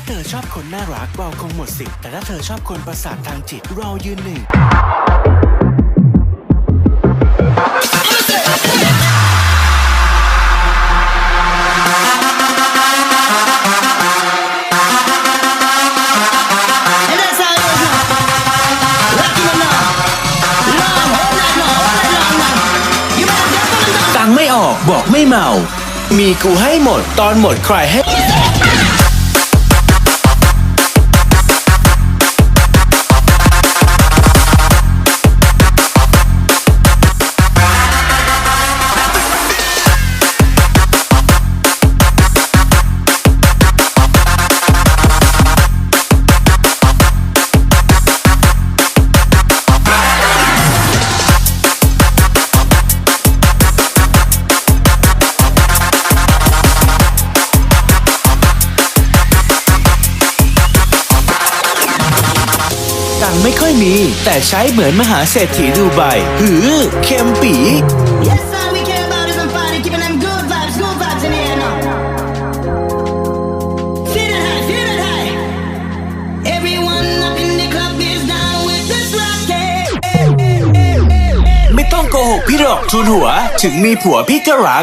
เธอชอบคนน่ารัก เราคงหมดสิทธิ์ แต่ถ้าเธอชอบคนประสาททางจิต เรายืนหนึ่ง ตังค์ไม่ออก บอกไม่เมา มีกูให้หมด ตอนหมดใครให้ ตังค์ไม่ค่อยมี แต่ใช้เหมือนมหาเศรษฐีดูไบ หือ เค็มปี๋ ไม่ต้องโกหกพี่หรอกทูนหัว ถึงมีผัวพี่ก็รัก